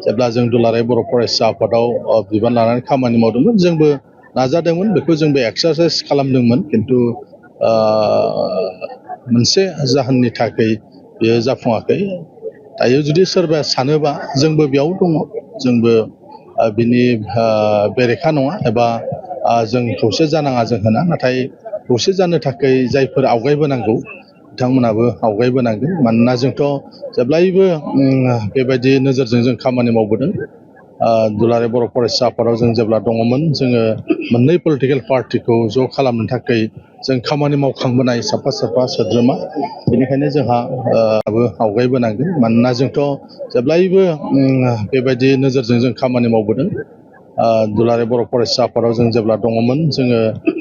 जेब्ला जों दुलाराय बर' फरायसा आफादाव बिबान लानानै खामानि मावदोंमोन जोंबो नाजादोंमोन बेखौ जोंबो एक्सारसाइज खालामदोंमोन खिन्थु मोनसे जाहोननि थाखाय बेयो जाफुङाखै दायो जुदि सोरबा सानोबा जोंबो बेयाव दङ जोंबो बिनि बेरेखा नङा एबा जों खौसे जानाङा जों होना नाथाय खौसे जानो थाखाय जायफोर आवगायबोनांगौ बिथांमोनाबो आवगायबोनांगोन मानोना जोंथ' जेब्लायबो बेबायदि नोजोरजों जों खामानि मावबोदों दुलाराय बर' फरायसा आफादाव जों जेब्ला दङमोन जोङो मोननै पलिटिकेल पार्टिखौ ज' खालामनो थाखाय जों खामानि मावखांबोनाय साफा साफा सोद्रोमा बेनिखायनो जोंहा आवगायबोनांगोन मानोना जोंथ' जेब्लायबो बेबायदि नोजोरजों जों खामानि मावबोदों दुलाराय बर' फरायसा आफादाव जों जेब्ला दङमोन जोङो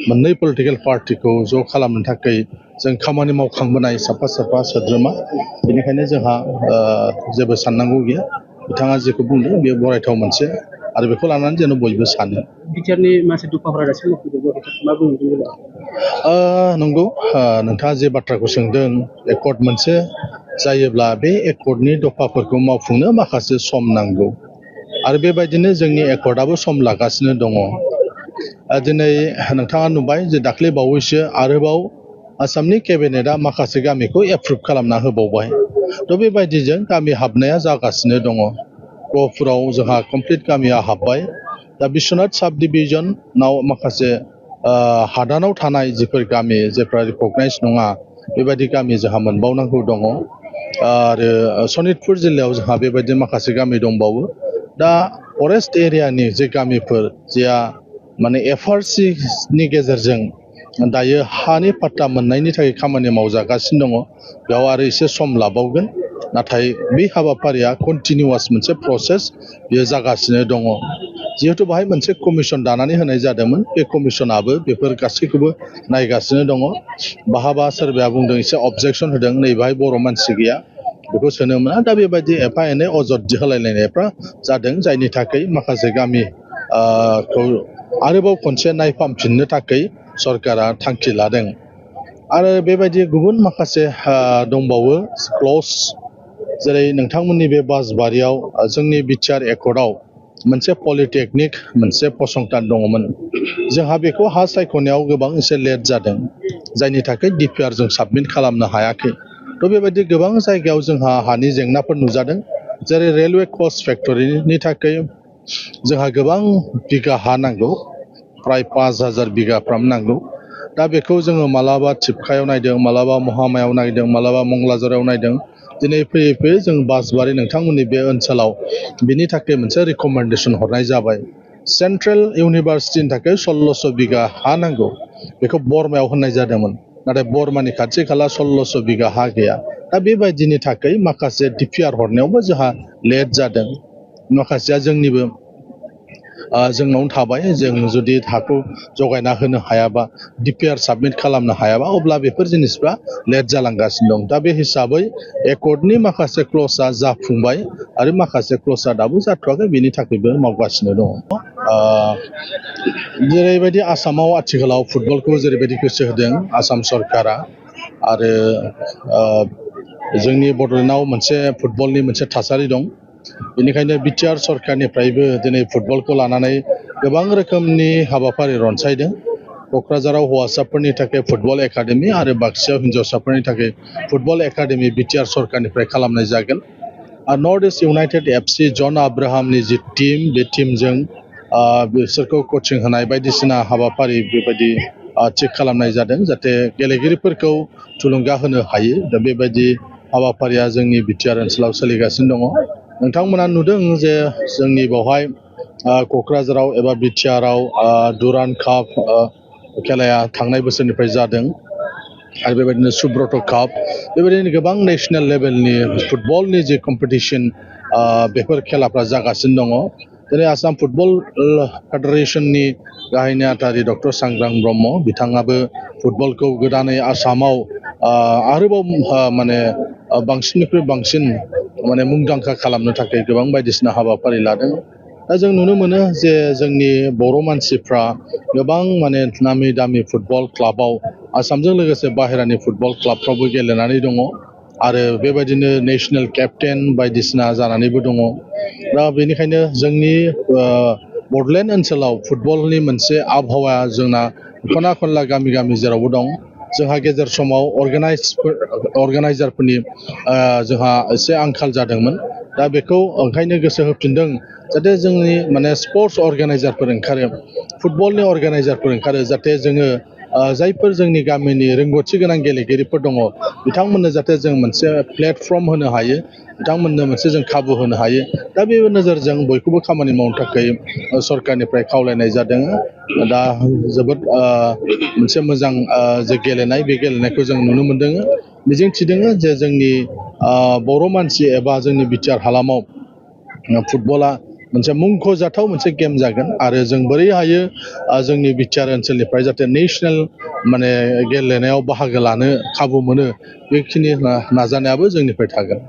मोननै पलिटिकेल पार्टिखौ ज' खालामनो थाखाय जों खामानि मावखांबोनाय साफा साफा सोद्रोमा बेनिखायनो जोंहा जेबो साननांगौ गैया बिथाङा जेखौ बुंदों बेयो बरायथाव मोनसे आरो बेखौ लानानै जेन बयबो सानो बिटिआरनि माखासे दफाफोरा दासिम मा बुंनो नंगौ नोंथाङा जे बाथ्राखौ सोंदों एकर्ड मोनसे जायोब्ला बे एकर्डनि दफाफोरखौ मावफुंनो माखासे सम नांगौ आरो बेबायदिनो जोंनि एकर्डआबो सम लागासिनो दङ दिनै नोंथाङा नुबाय जे दाख्लै बावैसो आरोबाव आसामनि केबिनेटआ माखासे गामिखौ एप्रुभ खालामना होबावबाय थ' बेबायदिजों गामि हाबनाया जागासिनो दङ गहपुराव जोंहा कमप्लिट गामिया हाबबाय दा बिश्वनाथ साब डिभिजनाव माखासे हादानाव थानाय जिफोर गामि जेफ्रा रिकगनाइज नङा बेबायदि गामि जोंहा मोनबावनांगौ दङ आरो सनितपुर जिल्लायाव जोंहा बेबायदि माखासे गामि दंबावो दा फरेस्ट एरियानि जे गामिफोर जेया माने एफआरसिनि गेजेरजों दायो हानि पाट्टा मोननायनि थाखाय खामानि मावजागासिनो दङ बेयाव आरो एसे सम लाबावगोन नाथाय बे हाबाफारिया कन्टिनिउवास मोनसे प्रसेस बेयो जागासिनो दङ जिहेतु बाहाय मोनसे कमिसन दानानै होनाय जादोंमोन बे कमिसनाबो बेफोर गासैखौबो नायगासिनो दङ बहाबा सोरबाया बुंदों एसे अबजेक्सन होदों नै बाहाय बर' मानसि गैया बेखौ सोनो मोना दा बेबायदि एफा एनै अजद होलायलायनायफ्रा जादों जायनि थाखाय माखासे गामि खौ आरोबाव खनसे नायफामफिननो थाखाय सरकारा थांखि लादों आरो बेबायदि गुबुन माखासे दंबावो क्लज जेरै नोंथांमोननि बे बासबारियाव जोंनि बिटिआर एकर्डआव मोनसे पलिटेकनिक मोनसे फसंथान दङमोन जोंहा बेखौ हा सायख'नायाव गोबां एसे लेट जादों जायनि थाखाय डिपिआर जों साबमिट खालामनो हायाखै थ' बेबायदि गोबां जायगायाव जोंहा हानि जेंनाफोर नुजादों जेरै रेलवे कच फेक्टरिनि थाखाय जोंहा गोबां बिगा हा नांगौ प्राय 5000 बिगाफ्राम नांगौ दा बेखौ जोङो मालाबा थिपकायाव नायदों मालाबा महामायाव नायदों मालाबा मंगलाजराव नायदों दिनै फैयै फैयै जों बासबारि नोंथांमोननि बे ओनसोलाव बिनि थाखाय मोनसे रिकमेन्डेसन हरनाय जाबाय सेन्ट्रेल इउनिभार्सिटिनि थाखाय 1600 बिगा हा नांगौ बेखौ बर्मायाव होननाय जादोंमोन नाथाय बर्मानि खाथि खाला 1600 बिगा हा गैया दा बेबायदिनि थाखाय माखासे डिपिआर हरनायावबो जोंहा लेट जादों माखासेया जोंनिबो जोंनावनो थाबाय जों जुदि हाखौ जगायना होनो हायाबा डिपिआर साबमिट खालामनो हायाबा अब्ला बेफोर जिनिसफ्रा लेट जालांगासिनो दं दा बे हिसाबै एकर्डनि माखासे क्लजआ जाफुंबाय आरो माखासे क्लजआ दाबो जाथ'वाखै बेनि थाखायबो मावगासिनो दङ जेरैबायदि आसामाव आथिखालाव फुटबलखौ जेरैबायदि गोसो होदों आसाम सरकारा आरो जोंनि बड'लेण्डआव मोनसे फुटबलनि मोनसे थासारि दं बेनिखायनो बिटिआर सरकारनिफ्रायबो दिनै फुटबलखौ लानानै गोबां रोखोमनि हाबाफारि रनसायदों क'क्राझाराव हौवासाफोरनि थाखाय फुटबल एकाडेमि आरो बाक्सायाव हिन्जावसाफोरनि थाखाय फुटबल एकाडेमि बिटिआर सरकारनिफ्राय खालामनाय जागोन आरो नर्थ इस्ट इउनाइटेड एफसि जन आब्राहामनि जि टीम बे टीमजों बिसोरखौ कचिं होनाय बायदिसिना हाबाफारि बेबायदि थिग खालामनाय जादों जाहाथे गेलेगिरिफोरखौ थुलुंगा होनो हायो दा बेबायदि हाबाफारिया जोंनि बिटिआर ओनसोलाव सोलिगासिनो दङ नोंथांमोना नुदों जे जोंनि बेवहाय क'क्राझाराव एबा बिटिआरआव दुरान्ड काप खेलाया थांनाय बोसोरनिफ्राय जादों आरो बेबायदिनो सुब्रत काप बेबायदिनो गोबां नेशनेल लेभेलनि फुटबलनि जे कम्पिटिसन बेफोर खेलाफ्रा जागासिनो दङ दिनै आसाम फुटबल फेडारेसननि गाहाय नेहाथारि डक्टर सांग्रां ब्रह्म बिथाङाबो फुटबलखौ गोदानै आसामाव आरोबाव माने बांसिननिख्रुइ बांसिन माने मुंदांखा खालामनो थाखाय गोबां बायदिसिना हाबाफारि लादों दा जों नुनो मोनो जे जोंनि बर' मानसिफ्रा गोबां माने नामी दामि फुटबल क्लाबाव आसामजों लोगोसे बाहेरानि फुटबल क्लाबफ्रावबो गेलेनानै दङ आरो बेबायदिनो नेशनेल केप्टेन बायदिसिना जानानैबो दङ दा बेनिखायनो जोंनि बडलेण्ड ओनसोलाव फुटबलनि मोनसे आबहावाया जोंना खना खनला गामि गामि जेरावबो दं जोंहा गेजेर समाव अर्गानाइजारफोरनि जोंहा एसे आंखाल जादोंमोन दा बेखौ ओंखायनो गोसो होफिनदों जाहाथे जोंनि माने स्पर्ट्स अर्गानाइजारफोर ओंखारो फुटबलनि अर्गानाइजारफोर ओंखारो जाहाथे जोङो जायफोर जोंनि गामिनि रोंगौथि गोनां गेलेगिरिफोर दङ बिथांमोननो जाहाथे जों मोनसे प्लेटफर्म होनो हायो बिथांमोननो मोनसे जों खाबु होनो हायो दा बे नोजोरजों बयखौबो खामानि मावनो थाखाय सरकारनिफ्राय खावलायनाय जादों दा जोबोद मोनसे मोजां जे गेलेनाय बे गेलेनायखौ जों नुनो मोन्दों मिजिं थिदों जे जोंनि बर' मानसि एबा जोंनि बिटिआर हालामाव फुटबला मोनसे मुंख'जाथाव मोनसे गेम जागोन आरो जों बोरै हायो जोंनि बिटिआर ओनसोलनिफ्राय जाहाथे नेशनेल माने गेलेनायाव बाहागो लानो खाबु मोनो बेखिनि नाजानायाबो जोंनिफ्राय थागोन